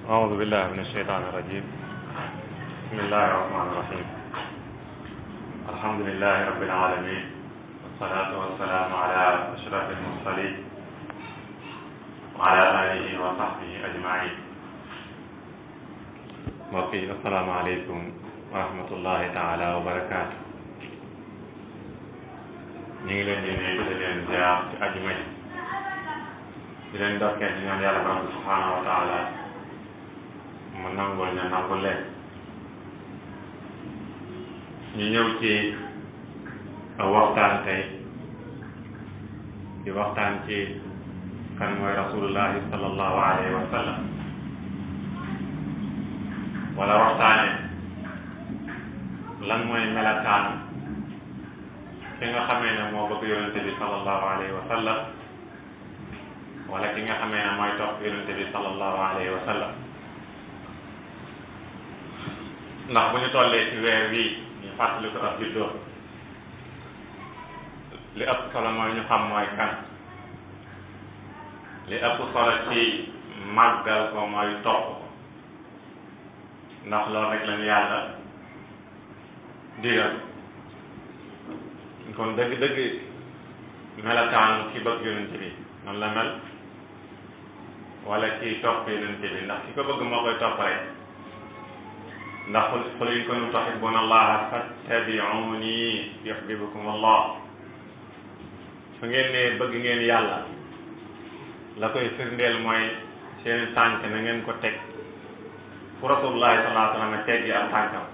أعوذ بالله من الشيطان الرجيم بسم الله الرحمن الرحيم الحمد لله رب العالمين والصلاة والسلام على أشرف المرسلين وعلى آله وصحبه أجمعين mbokki assalaamu aleykum wa rahmatullahi taala wa barakaatu ñu ngi leen di nuyu di leen ziar ci àjjuma ji di leen dokkee di ñaan yàlla borom subhanahu wa taala mu nangul ñu nangul leen ñu ñëw ci waxtaan tey di waxtaan ci kan mooy rasulullahi sallallahu alayhi wa sallam wala waxtaane lan mooy melokaanu ki nga xamee ne moo bëgg yonente bi sallallahu alayhi wa sallam wala ki nga xamee ne mooy topp yonente bi sallallahu alayhi wa sallam ndax bu ñu tollee ci weer wii ñu fàttali ko ak juddoo li ëpp solo mooy ñu xam mooy kan li ëpp solo ci màggal ko mooy topp ko ndax loolu rek lañu yàlla digal kon dëgg-dëgg melokaanu ki bëgg yonente bi noonu la mel wala ki topp yonente bi ndax ki ko bëgg moo koy topp rek ndax qul in kuntum tuhibbuna allaha fattabi'uni yuhbibkum allah su ngeen ne bëgg ngeen yàlla la koy firndeel mooy seen tànk na ngeen ko teg fu rasulullahi sallallahu alayhi wa sallam teggi ak tànkam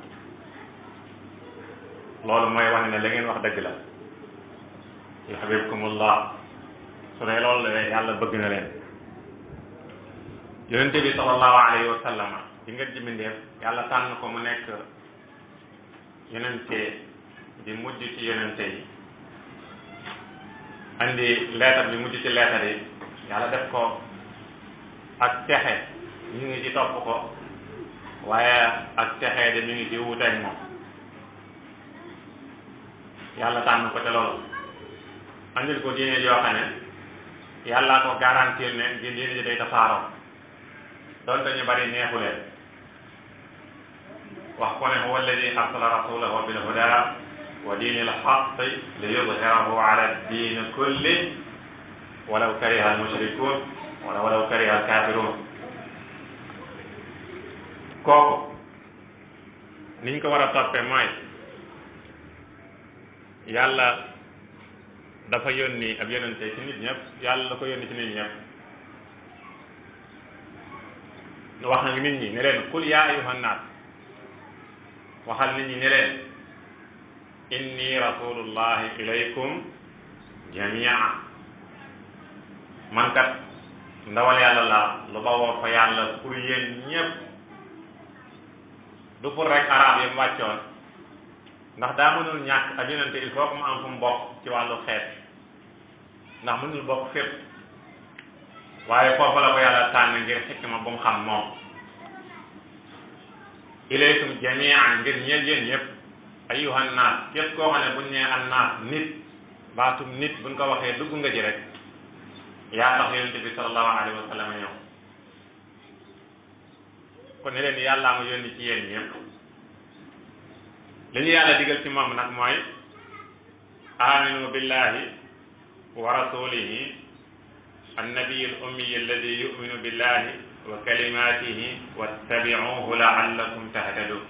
loolu mooy wane ne la ngeen wax dëgg la yuhbibkumullah su dee loolu la yàlla bëgg na leen yonente bi sallallahu alayhi wa sallam di nga jimindeef yàlla tànn ko mu nekk yonente di mujj ci yonente yi andi leetar bi mujj ci leetar yi yàlla def ko ak texe ñu ngi ci topp ko waaye ak texee de mi ngi ci wuuteeg moom yàlla tànn ko te loolu andil ko diine yoo xam ne yàllaa ko garantir ne diine ji day tasaaroo doonte ñu bari neexu leen wax ko ne huwa alladi arsala rasulahu bil huda wa diini al haqqi li yudhirahu ala diini kulli walaw kariha al mushrikun wala walaw kariha al kafirun kooku niñ ko war a toppee mooy yàlla dafa yónni ab yonente ci nit ñëpp yàlla da ko yónni ci nit ñëpp wax na nit ñi ne leen qul yaa ayyuhan naas waxal nit ñi ne leen inni rasulullahi ilaykum jamia man kat ndawal yàlla la lu bawoo fa yàlla pour yéen ñëpp du pour rek arab yi mu wàccoon ndax daa mënul ñàkk ab yonente il faut que mu am fu mu bokk ci wàllu xeet ndax mënul bokk fépp waaye foofu la ko yàlla tànn ngir xikma bu mu xam moom ilaykum jamian ngir ñeel yéen ñëpp ayyuhan naas képp koo xam ne buñ nee an naas nit baatum nit buñ ko waxee dugg nga ci rek yaa tax yonente bi sallallahu alayhi wa sallam ñëw kon ne leen yàllaa ma yónni ci yéen ñëpp li ñu yàlla digal ci moom nag mooy aminu billahi wa rasulihi annabiyi al ummiyi alladi yuminu billahi wa kalimatihi wattabi'uhu la'allakum tahtadun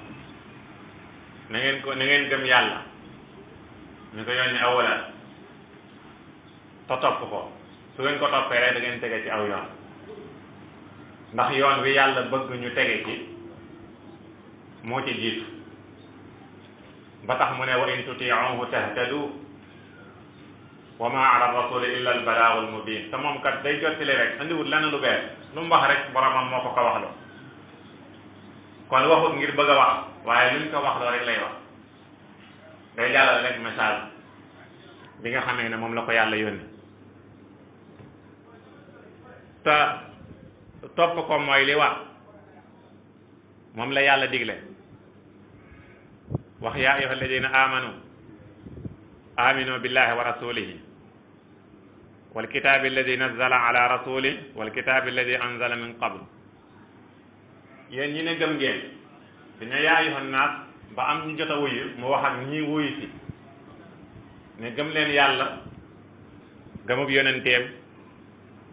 na ngeen gëm yàlla ñu ko yónni awalan te topp ko su ngeen ko toppee rek da ngeen tege ci aw yoon ndax yoon wi yàlla bëgg ñu tege ci moo ci jiitu ba tax mu ne wa in tuti'uhu tahtadu wa ma ala rasuli illa al balaagul mubin te moom kat day jottali rek andiwut lenn lu bees lu mu wax rek boromam moo ko wax loo kon waxut ngir bëgg a wax waaye luñ ko wax loo rek lay wax day jàllale rek message bi nga xamee ne moom la ko yàlla yónni te topp ko mooy li wax moom la yàlla digle wax yaa ayyuha alladina aminu billahi wa rasulihi والكتاب الذي نزل على رسوله والكتاب الذي أنزل من قبل yéen ñi ne gëm ngeen dañu yaa ayyuhan naas ba am ñu jot a wuyu mu wax ak ñi wuyu si ne gëm leen yàlla gëmub yonenteem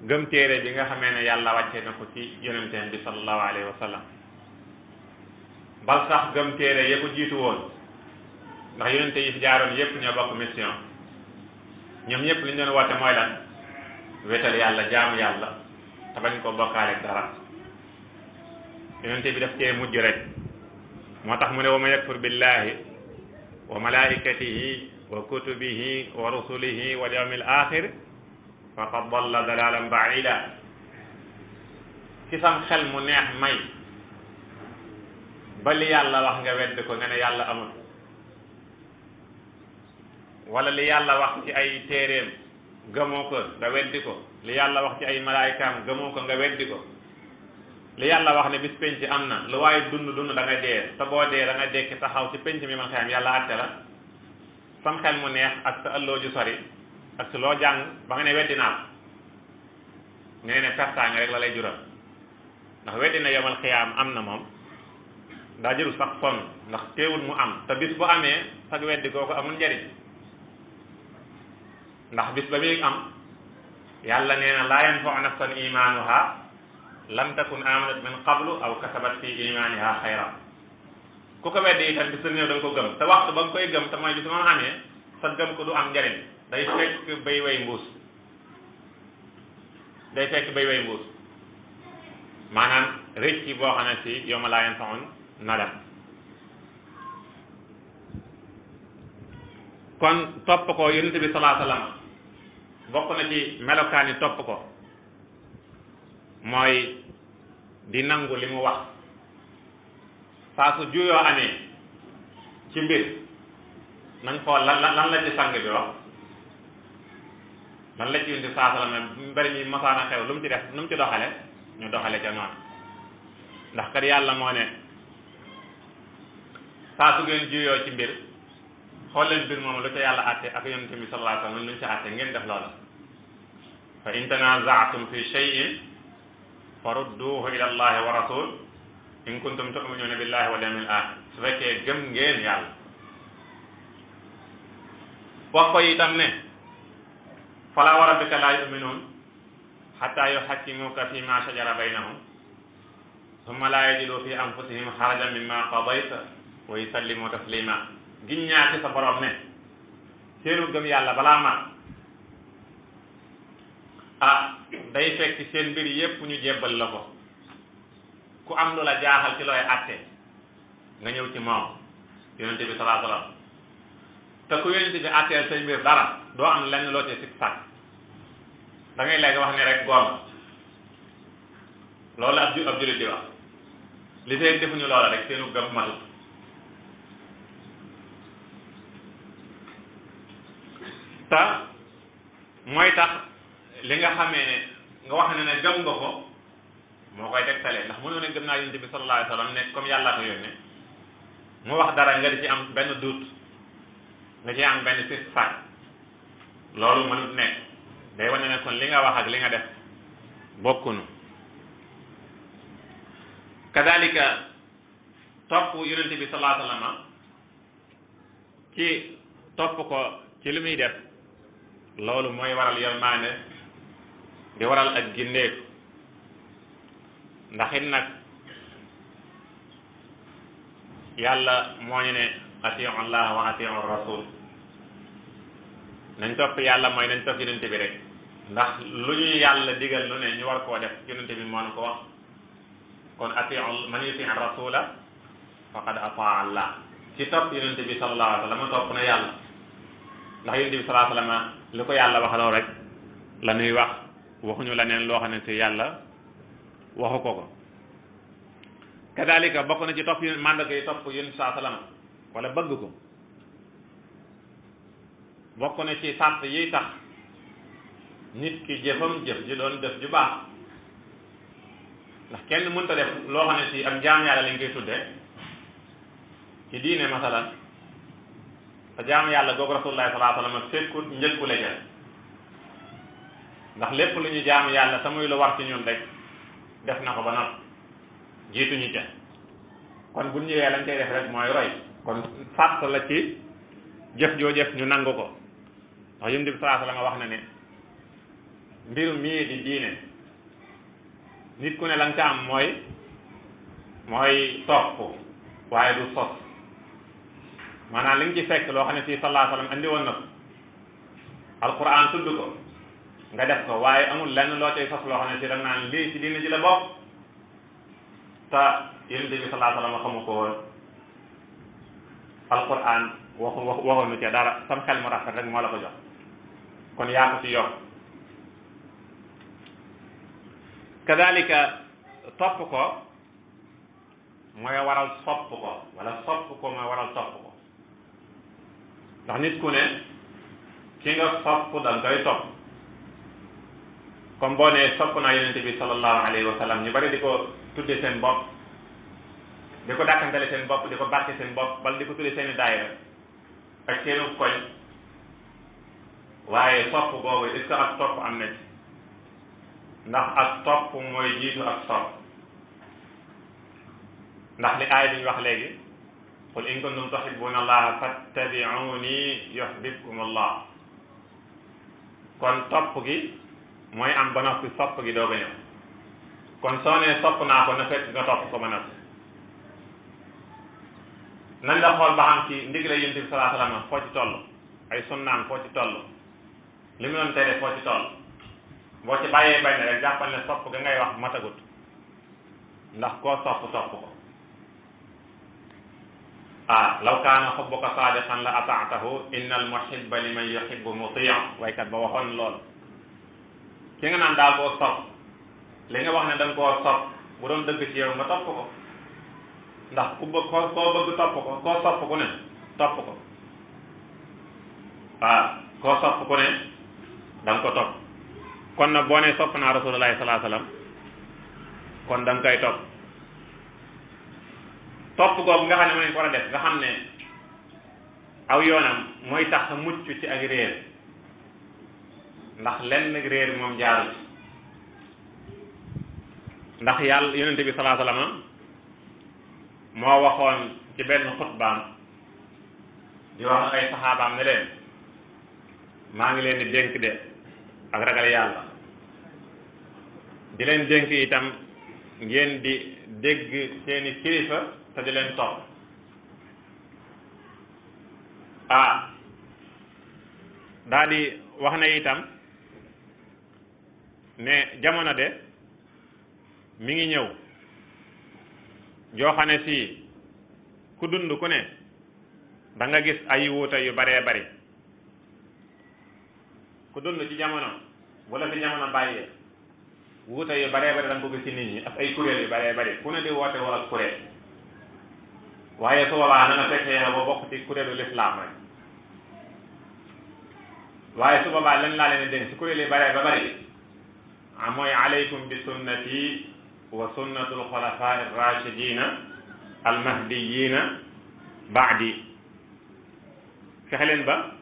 gëm téere bi nga xamee ne yàlla wàccee na ko ci yonenteem bi sallallahu alayhi wa sallam bal sax gëm téere ya ko jiitu woon ndax yonente yi fi jaaroon yépp ñoo bokk mission ñoom ñëpp li ñu doon woote mooy lan wéetal yàlla jaamu yàlla te bañ ko bokkaale dara yonente bi daf cee mujj rek moo tax mu ne wa man yakfur billahi wa malaikatihi wa kutubihi wa rusulihi wal yawmil axir faqad dalla dalalan baida ci sam xel mu neex may ba li yàlla wax nga wedd ko nga ne yàlla amul wala li yàlla wax ci ay téeréem gëmoo ko nga weddi ko li yàlla wax ci ay malaayikaam gëmoo ko nga weddi ko li yàlla wax ne bis penc am na lu waaye dund da nga dee te boo dee da nga dekki taxaw ci penc mi man xeyam yàlla àtte la sam xel mu neex ak sa ëlloo ju sori ak si loo jàng ba nga ne weddi naa ko nga ne pertaange rek la lay jural ndax weddi na yomal xiyaam am na moom daa jëru sax sonn ndax teewul mu am te bis bu amee sag weddi kooku amul njariñ ndax bis ba muy am yàlla nee na laa yanfau nafsan imaanuha lam takun amanat min qablu aw kasabat fi imaniha xayra ku ko weddi itam bis la néew da nga ko gëm te waxtu ba nga koy gëm te mooy bis ma amee sa gëm ko du am njariñ day fekk bay way mbuus maanaam rëcc boo xam ne si yawma laa yanfau nadam kon topp ko yonent bi salaa sallam bokk na ci melokaani topp ko mooy di nangu li mu wax saa su juyoo amee ci mbir nañ xool lan la ci sang bi wax lan la ci yonent bi salaa sallam mbari mi masaana xew lu mu ci def nu mu ci doxale ñu doxale ca noonu ndax kat yàlla moo ne saa su ngeen juyoo ci mbir xool leen mbir moom lu ca yàlla àtte ak yonent bi sallallahu alayhi wa sallam lu ñu ca àtte ngeen def loola fa in tanaza'tum fi shay'in farudduhu ila allahi wa rasul in kuntum tu'minuna billahi wal yawmil akhir su fekkee gëm ngeen yàlla wax ko itam ne fala wa rabbika la yu'minun hatta yuhakkimuka fi ma shajara baynahum thumma la yajidu fi anfusihim harajan mimma qadayta wa yusallimu taslima giñ ñaati sa borom ne seenu gëm yàlla balaa mat day fekk seen mbir yépp ñu jébbal la ko ku am lu la jaaxal ci looy àtte nga ñëw ci moom yonente bi salaa salaam te ku yonente bi àtteel say mbir dara doo am lenn loo ci sikk sàkk da ngay léegi wax ne rek goom loolu ab jullit di wax li fekk defuñu loola rek seenu gëm matut te mooy tax li nga xamee ne nga wax ne gëm nga ko moo koy tegtalee ndax mënoo ne gëm naa yonent bi sallallahu alayhi wa sallam ne comme yàllaa ko yónnee mu wax dara nga di ci am benn doute nga ci am benn sikk sàkk loolu mënut nekk day wane ne kon li nga wax ak li nga def bokkunu kadalika topp yonent bi sallallahu alayhi wa sallam ci topp ko ci li muy def loolu mooy waral yërmaande di waral ak gindeeku ndax it nag yàlla moo ñu ne atiu allah wa atiu rasul nañ topp yàlla mooy nañ topp yonente bi rek ndax lu ñu yàlla digal lu ne ñu war koo def yonente bi moo ñu ko wax kon atiu man yuti rasula faqad ataa allah ci topp yonente bi sallallahu alayhi wa sallam topp na yàlla ndax yonente bi sallallahu alayhi wa sallam li ko yàlla waxaloo rek la ñuy wax waxuñu la neen loo xam ne si yàlla waxu ko ko kadalika bokk na ci topp mandarga yi topp yonente sallallahu alayhi wa sallam wala bëgg ko bokk na ci sart yi tax nit ki jëfam jëf ji doon jëf ju baax ndax kenn mënta def loo xam ne si ak jaam yàlla lañ koy tudde ci diine masalan te jaam yàlla googu rasulullah sallallahu alayhi wa sallam fekkut njëkku la ca ndax lépp lu ñu jaam yàlla te muy lu war ci ñun rek def na ko ba noppi jiituñu ca kon bu ñëwee lañ cay def rek mooy roy kon sàrt la ci jëf joo jëf ñu nangu ko ndax Yonent bi sallallahu alayhi wa sallam wax na ne mbiru mii di diine nit ku ne la nga ca am mooy topp waaye du sos maanaam li nga ci fekk loo xam ne fii sallallahu alayhi wa sallam andi woon na ko alquran tudd ko nga def ko waaye amul lenn loo cay sos loo xam ne si da nga naan lii ci diine ji la bokk te Yonent bi sallallahu alayhi wa sallam xamu ko woon alquran waxoonu ca dara sam xel mu rafet rek moo la ko jox kon yaa ko ci yokk kadalika topp ko mooy waral sopp ko wala sopp ko mooy waral topp ko ndax nit ku ne ki nga sopp da nga koy topp comme boo nee sopp naa Yonent bi sallallahu alayhi wa sallam ñu bari di ko tudde seen bopp di ko dàkkantale seen bopp di ko bàkke seen bopp bal di ko tudde seeni daayira ak seenu koñ waaye sopp boobu est-ce que ak topp am na ci ndax ak topp mooy jiitu ak sopp ndax li aaya bi ñu wax léegi qul in kuntum tuhibbuna allaha fattabi'uni yuhbibkum allah kon topp gi mooy am ba noppi sopp gi doog a ñëw kon soo nee sopp naa ko na fekk nga topp ko ba noppi nañ la xool ba xam ci ndigle Yonent bi sallallahu alayhi wa sallam foo ci toll ay sunnaam foo ci toll li mu doon tere foo ci toll boo ci bàyyee bañ rek jàppal ne sopp ga ngay wax matagut ndax koo sopp ko law kaana hubbuka saadiqan la ata'tahu innal muhibba liman yuhibbu muti' waykat ba waxoon lool ki nga naan daal koo sopp li nga wax ne da nga koo sopp bu doon dëgg ci yow nga topp ko ndax ku bëgg koo bëgg topp ko koo sopp ku ne topp ko koo sopp ku ne da nga ko topp kon nag boo ne sopp naa rasulullahi sallallahu alayhi wasallam kon da nga koy topp topp googu nga xam ne mooy ko war a def nga xam ne aw yoonam mooy tax sa mucc ci ak réer ndax lenn réer moom jaarul ndax yàlla Yonent bi sallallahu alayhi wasallam moo waxoon ci benn xutbaam di wax ay saxaabaam ne leen maa ngi leen di dénk de ak ragal yàlla di leen dénk itam ngeen di dégg seeni kilifa te di leen topp daa di wax na itam ne jamono de mi ngi ñëw joo xam ne si ku dund ku ne da nga gis ay wuute yu baree bari ku dund ci jamono bu la fi jamono bàyyee wuute yu baree bari da nga ko gis ci nit ñi ak ay kuréel yu baree bari ku ne di woote wala kuréel waaye su boobaa na nga fekkee yow ba bokk ci kuréelu lislaam rek waaye su boobaa lan laa leen dénk ci kuréel yi baree ba bari mooy alaykum bi sunnati wa sunnatul xulafaa ar-rashidina al-mahdiyina baadi fexe leen ba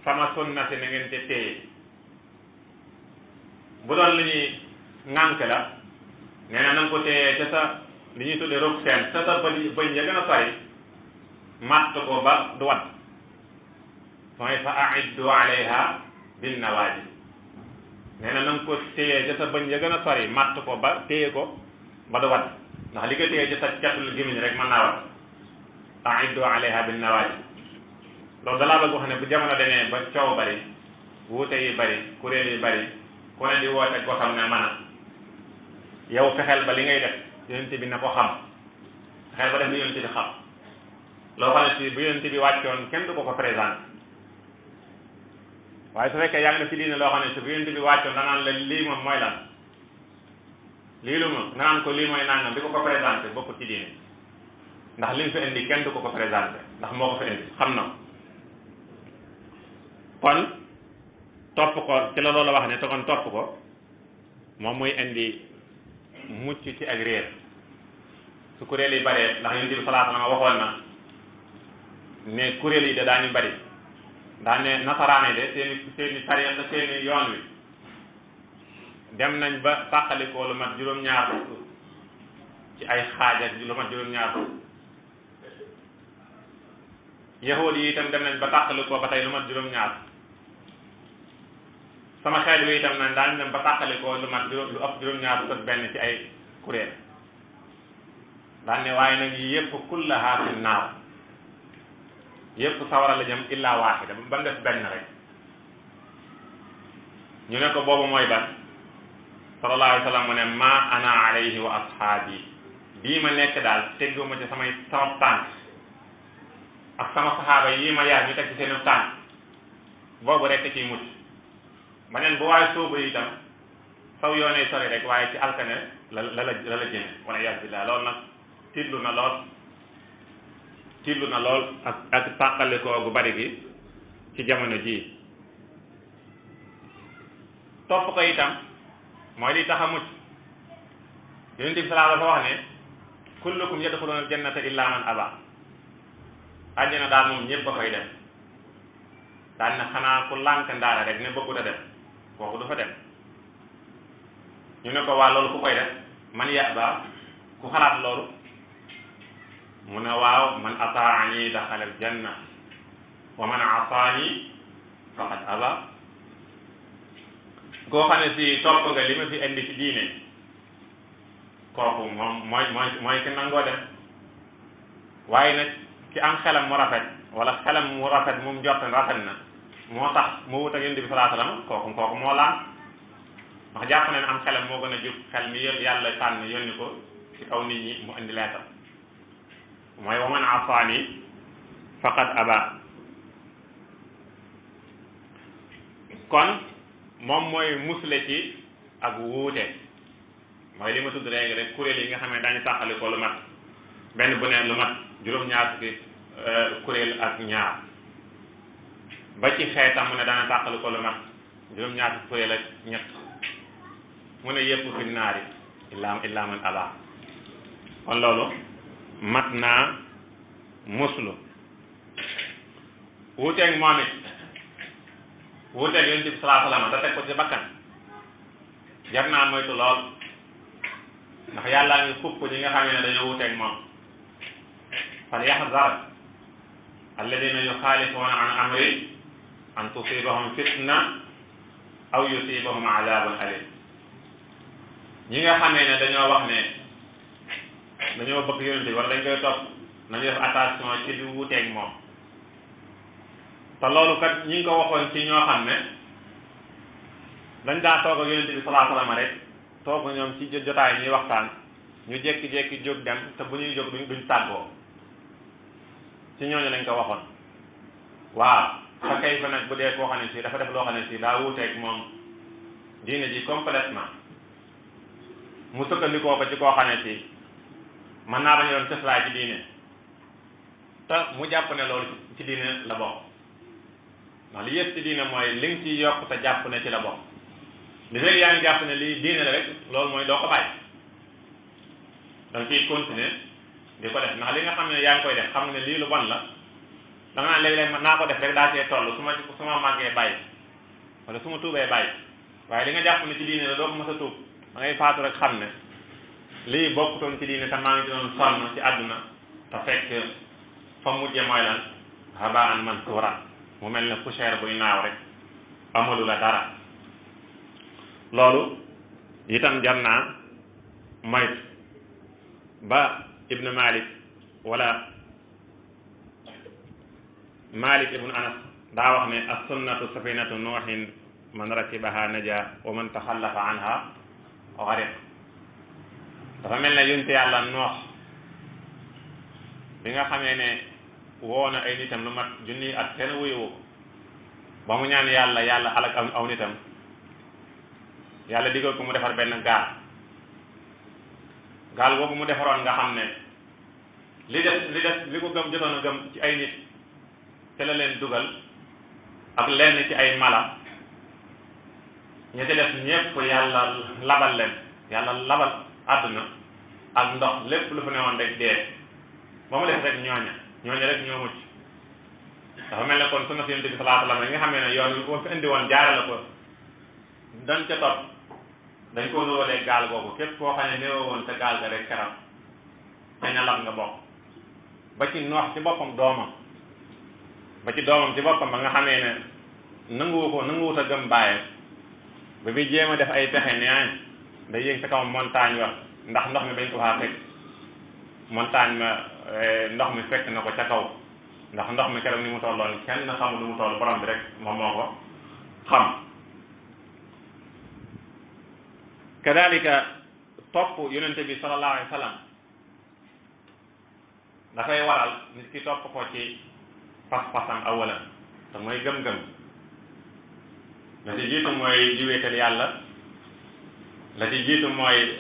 sama sunna si na ngeen ca téye bu doon li ñuy ŋànk la nee na nga ko téye ca sa li ñuy tudde rog seen ca sa bëñ ya gën a sori matt ko ba du wat mooy fa aiddu alayha bin nawaji nee na nga ko téye ca sa bëñ ya gën a sori matt ko ba téye ko ba du wat ndax li ko téye ca sa catul gémmiñ rek mën naa wat aiddu alayha bin nawaji loolu dalaa bëgg wax ne bu jamono demee ba coow bari wuute yi bari kuréel yi bari ku ne di woote ko xam ne man a yow fexeel ba li ngay def yonent bi na ko xam fexeel ba def li yonent bi xam loo xam ne si bu yonent bi wàccoon kenn du ko présenté waaye su fekkee yaa ngi def ci diine loo xam ne si bu yonent bi wàccoon danaan la lii moom mooy lan lii lu moom nga naan ko lii mooy nangam di ko présenté bokkut ci diine ndax li nga fi indi kenn du ko présenté ndax moo ko fi indi xam na kon topp ko ci la loolu wax ne te kon topp ko moom muy indi mucc ci ak réer su kuréel yi baree ndax yonent bi sallallahu alayhi wa sallam waxoon na ne kuréel yi de daañu bari daa ne nasaraan yi de seeni tariqa seeni yoon wi dem nañ ba sàqalikoo lu mat juróom-ñaar ci ay xaaj ak lu mat juróom-ñaar yahuud yi itam dem nañ ba tàqali ko ba tey lu mat juróom-ñaar sama xeet wi itam nañ daan dem ba tàqali ko lu mat lu ëpp juróom-ñaar fukk ak benn ci ay kuréel daan ne waaye nag yi yëpp kullaha fi naar yëpp sawara la jëm illa waaxida ba mu def benn rek ñu ne ko boobu mooy ban sallallahu alayhi wa sallam mu ne ma ana alayhi wa ashaabi bii ma nekk daal tegguma ci sama tànk ak sama saxaaba yi ma yaar ñu teg ci seenu tànk boobu rek ciy mucc ma neen bu waaye soobu itam saw yoonee sori rek waaye ci alkane la la jëme wala iyaazu billah loolu nag tiitlu na lool ak tàqalikoo gu bari gi ci jamono ji topp ko itam mooy li tax a mucc yonent bi sallallahu dafa wax ne kullukum yadxuluna aljannata illa man aba àjjana daal moom ñëpp a koy dem daan na xanaa ku lànk ndaara rek ne bëggut a dem kooku du fa dem ñu ne ko waa loolu ku koy def man yaba ku xalaat loolu mu ne waaw man ataani daxala aljanna wa man asaani faqad aba koo xam ne si topp nga li ma fi indi ci diine kooku moom mooy ki nangoo dem waaye nag ki am xelam mu rafet wala xelam mu rafet mu njort rafet na moo tax mu wut ak yonent bi sallallahu alayhi wasallam kooku moo laan ndax jàpp na ne am xelam moo gën a jub xel mi yàlla tànn yónni ko ci kaw nit ñi mu indi leetam mooy wa man asaani faqad aba kon moom mooy musle ci ak wuute mooy li ma tudd léegi rek kuréel yi nga xam ne daañu tàqali ko lu mat benn bu ne lu mat juróom-ñaar fukki kuréel ak ñaar ba ci xeetam mu ne daana tàqali ko lu mat juróom-ñaar fukki kuréel ak ñett mu ne yëpp fi naari illa man aba kon loolu mat naa muslu wuuteeg moom it wuuteeg yonent bi sallallahu alayhi wa sallam te teg ko ci bakkan jar naa moytu lool ndax yàllaa ngi xupp ñi nga xam ne dañoo wuuteeg moom fal yaxzar alladina yuxaalifuuna an amri an tusibahum fitna aw yusibahum adabun alim ñi nga xamee ne dañoo wax ne dañoo bëgg yonent bi wala dañ koy topp nañu def attention ci di wuuteeg moom te loolu kat ñi ngi ko waxoon ci ñoo xam ne dañ daa toog ak yonent bi sallallahu alayhi wa sallam rek toog ñoom ci jotaay ñuy waxtaan ñu jékki-jékki jóg dem te bu ñuy jóg duñ tàggoo ci ñooñu lañ ko waxoon waaw fa kay fa nag bu dee koo xam ne si dafa def loo xam ne si daa wuuteeg moom diine ji complètement mu sukkandikoo ko ci koo xam ne si mën naa bañ a doon cëslaay ci diine te mu jàpp ne loolu ci diine la bokk ndax li yëpp ci diine mooy li nga ciy yokk te jàpp ne ci la bokk li fekk yaa ngi jàpp ne lii diine la rek loolu mooy doo ko bàyyi danga ciy continuer di ko def ndax li nga xam ne yaa ngi koy def xam ne lii lu bon la da nga naan léeg-léeg naa ko def rek daa see toll su ma màggee bàyyi wala su ma tuubee bàyyi waaye li nga jàpp ne ci diine la doo ko mës a tuub da ngay faatu rek xam ne lii bokkutoon ci diine te maa ngi doon sonn ci àdduna te fekk fa mujje mooy lan habaan mansuura mu mel ne poussière buy naaw rek amalu la dara loolu itam jar naa moytu ba ibnu malik wala malik ibnu anas daa wax ne as-sunnatu safinatu nuuhin man rakibaha naja wa man taxallafa anha gariq dafa mel ne yonent yàlla noox bi nga xamee ne woo na ay nitam lu mat junni at kenn wuyu ko ba mu ñaan yàlla alak aw nitam yàlla digal ko mu defar benn gaal boobu mu defaroon nga xam ne li ko gëm jotoon a gëm ci ay nit te la leen dugal ak lenn ci ay mala ña ci def ñépp yàlla labal leen yàlla labal àdduna ak ndox lépp lu fa newoon rek dee ba mu def rek ñooña rek ñoo mucc dafa mel ne kon sunna yonent bi sallallahu alayhi wa sallam nga xam ne yoon bi ko fi indi woon jaarale ko dañ ca topp dañ ko nuróolee gaal boobu képp koo xam ne néew woon te gaal ga rek keram te ñalam nga bokk ba ci noox ci boppam doomam ba ci doomam ci boppam ba nga xamee ne nanguwut a gëm bàyyam ba bi jéem a def ay pexe neeñ day yéeg sa kaw montagne wax ndax ndox mi bañ ko faa fekk montagne ma ndox mi fekk na ko ca kaw ndax ndox mi keroog ni mu tolloon kenn xamul lu mu toll borom bi rek moom moo ko xam. kadalika topp yonente bi sallallahu alayhi wa sallam dafay waral nit ki topp ko ci pas-pasam awalan te mooy gëm-gëm la ci jiitu mooy di wéetal yàlla la ci jiitu mooy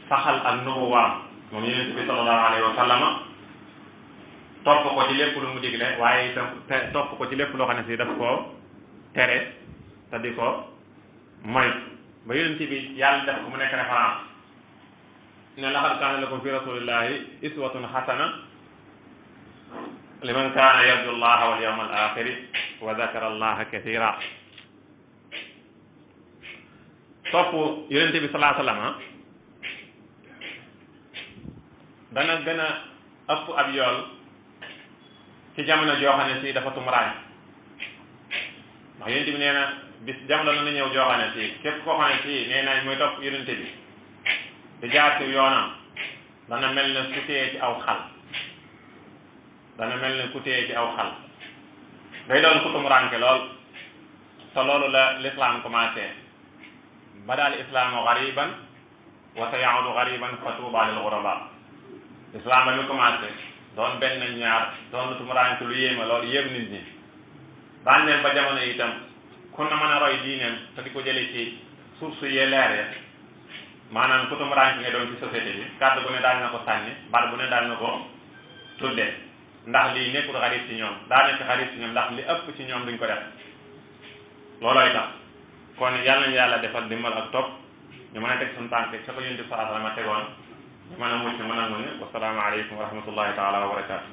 saxal ak nubuwaam moom yonente bi sallallahu alayhi wa sallama topp ko ci lépp lu mu digle waaye itam topp ko ci lépp loo xam ne si daf koo tere te di ko moy ba yonente bi yàlla def ko mu nekk référence ne laqad kaana lakum fi rasulillahi iswatun hasana liman kaana yarju allaha wal yawma al axiri wa dakara allaha kathira topp yonente bi salaa sallama dana gën a ëpp ab yool ci jamono joo xam ne si dafa tumuraay ndax yonente bi nee na bis jamono na ñëw joo xam ne si képp koo xam ne si nee na muy topp yonente bi di jaar ci yoonam dana mel ne ku téye ci aw xal dana mel ne ku téye ci aw xal day doon ku tumuraanke lool te loolu la l'islam commencé bada al islaamu gariban wa sayaudu gariban fa tuuba lil guraba islam ba mi commencé doon benn ñaar doon tumuraanke lu yéema loolu yéem nit ñi daan leen ba jamono itam ku na mën a roy diineem te di ko jële ci suuf su yee leer ya maanaam ku tumuraanke nga doon ci société bi kàddu bu ne daal na ko sànni baat bu ne daal na ko tuddee ndax lii nekkul xarit ci ñoom daa nekk xarit ci ñoom ndax li ëpp ci ñoom duñ ko def loolooy tax kon yàlla nañu yàlla defal dimbal ak topp ñu mën a teg suñu tànk sa ko yonent bi sallallahu alayhi wa sallam tegoon ñu mën a mucc mën a muñ wassalaamu aleykum wa rahmatullahi taala wa barakaatu